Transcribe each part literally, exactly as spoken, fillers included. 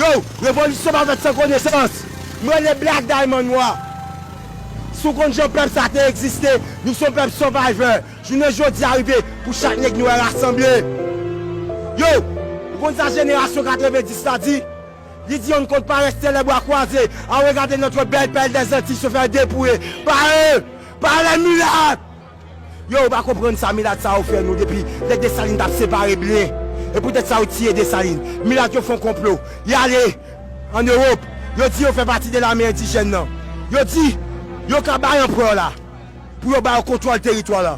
Yo, revolisyon pa fèt san konesans. M rele Black Diamond Noir. Si w konn jan pèp sa te egziste, nou se yon pèp survivor. Jounen jodi a rive pou chak nèg nwè rasanble. Yo, ou konn sa jenerasyon katrevenndis la di? Li di on ne compte pas rester les bras croisés à regarder notre belle perle des Antilles se faire dépouiller par eux, par les mulâtres. Yo, ou pa konprann sa milat sa yo fè nou depi lè Desalin t ap separe blen. E poutèt sa yo tiye Desalin. Milat yo fè yon konplo. Y ale ann Ewòp. Yo di yo fè pati de lame endijèn nan. Yo di yo ka bay anperè la pou yo ba yo kontwòl teritwa la.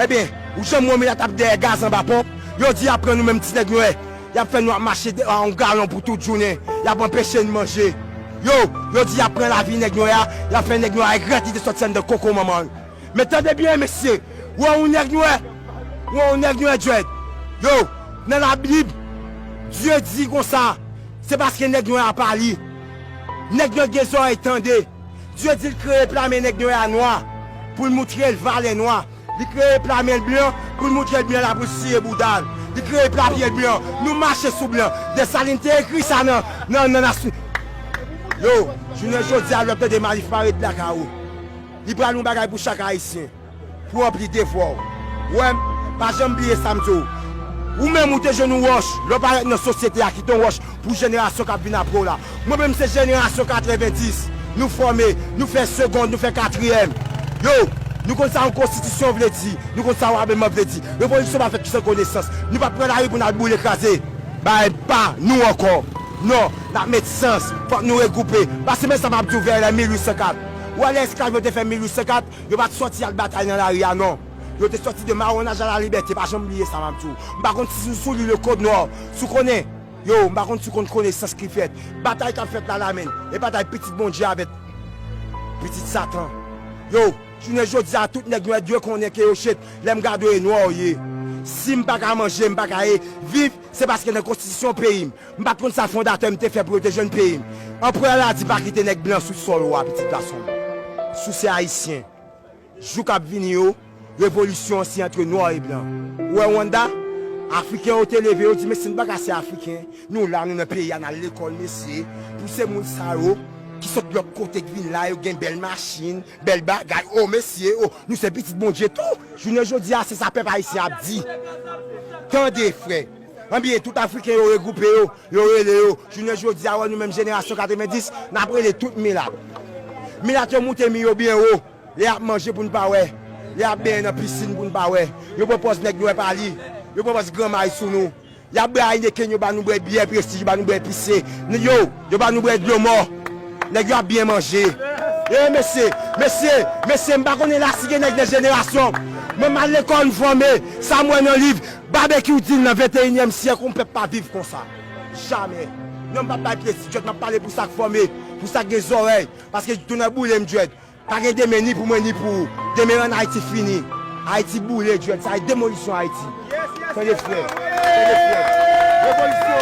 Ebyen, ou janm wè milat ap dèyè gaz anba ponp? Yo di y ap pran nou menm ti nèg nwè. Y ap fè nou ap mache de- a yon galon pou tout jounen. Y ap anpeche n manje. Yo, yo di y ap pran lavi nèg nwè a. Y ap fè nèg nwè a regrèt li te sòti anndan koko manman l. Men tande byen, mesye. Ou wè yon nèg nwè, ou wè yon nèg nwè dread. Yo, nan Labib, Dye di konsa, se paske nèg nwè a pa li. Nèg nwè gen zòrèy tande. Dye di l kreye pla men nèg nwè a nwa pou l moutre l valè nwa. Li kreye pla men l blan pou l moutre l blan la pou l siye bouda l. Li kreye pla pye l blan. Nou mache sou blan. Desalin te ekri sa nan, nan, nan nasyon. Yo, jounen jodi a, lè w tande Manif pa ret lakay ou. Li pral yon bagay pou chak Ayisyen. Pou ranpli devwa w. Ou wè m, pa janm bliye sa m di w. Ou menm ou te jwenn yon wòch, lè w parèt nan sosyete a, kite yon wòch pou jenerasyon k ap vin apre w la. Mwen menm se jenerasyon katrevenndis. Nou fòme, nou fè segond, nou fè katriyèm. Yo, nou konn sa yon konstitisyon vle di, nou konn sa yon abiman vle di. Revolisyon pa fèt ki san konesans. Nou p ap pran lari pou n al boule kraze. Bay pa nou ankò. Non, n ap met sans, fòk nou regwoupe. Pase men sa m ap di w vè lè mil uit san kat. Ou wè lè esklav yo te fè mil uit san kat, yo pa t sòti al batay nan lari a non. Yo te sòti de mawonaj a la libète, pa janm bliye sa m ap di w. M pa konn si sou li le kod nwa, si w konnen. Yo, m pa konn si w konn konesans ki fèt. Batay k ap fèt la la menm. E batay pitit Bondye avèk pitit Satan. Yo, jounen jodi a, tout nèg nwè dwe konnen ke yo chet. Lè m gade w e nwa w ye. Si m pa ka manje, m pa ka e viv, se paske nan konstitisyon peyi m. M pa t konn sa fondatè m te fè pou yo te jwenn peyi m. Anperè la di pa kite nèg blan sou sòl ou a, pitit gason m. Si w se Ayisyen, jou k ap vini yo, revolisyon an se antre nwa e blan. Ou wè Rwanda? Afriken yo te leve, yo di, mesye, n pa ka se Afriken. Nou la, nou nan peyi a, n al lekòl, mesye. Pou se moun sa yo, ki sot lòt kote, k vin la, yo gen bèl machin, bèl bagay. O, mesye, o, nou se pitit Bondye tou. Jounen jodi a, se sa pèp ayisyen ap di. Tande, frè. Anbyen, tout Afriken yo regwoupe yo, yo rele yo. Jounen jodi a, wè nou menm jenerasyon katrevenndis, n ap rele tout milat. Milat yo moute mi yo byen wo. Lè y ap manje pou n pa wè. Lè y ap benyen nan pisin pou n pa wè. Yo pran pòz nèg nwè pa li. Yo pran pòz granmay sou nou. Y ap bwè Heineken, yo ba nou bwè byè Prestige, yo ba nou bwè epise. N-, yo, yo ba nou bwè dlo mò. Nèg yo ap byen manje. E mesye, mesye, mesye, m pa konnen la si gen nèg nan jenerasyon m. Mwen m al lekòl, m fòme. Sa m wè nan liv, Babekyou di l nan venteyinyèm syèk, yon pèp pa viv konsa. Jamè. Non, m p ap bay plezi, dread, m ap pale pou sa k fòme, pou sa k gen zòrèy. Paske tounen boule m, dread. Pa gen demen ni pou mwen ni pou ou. Demen an Ayiti fini. Ayiti boule, dread. Sa e demolisyon Ayiti. Tande frè. Tande frè. Revolisyon.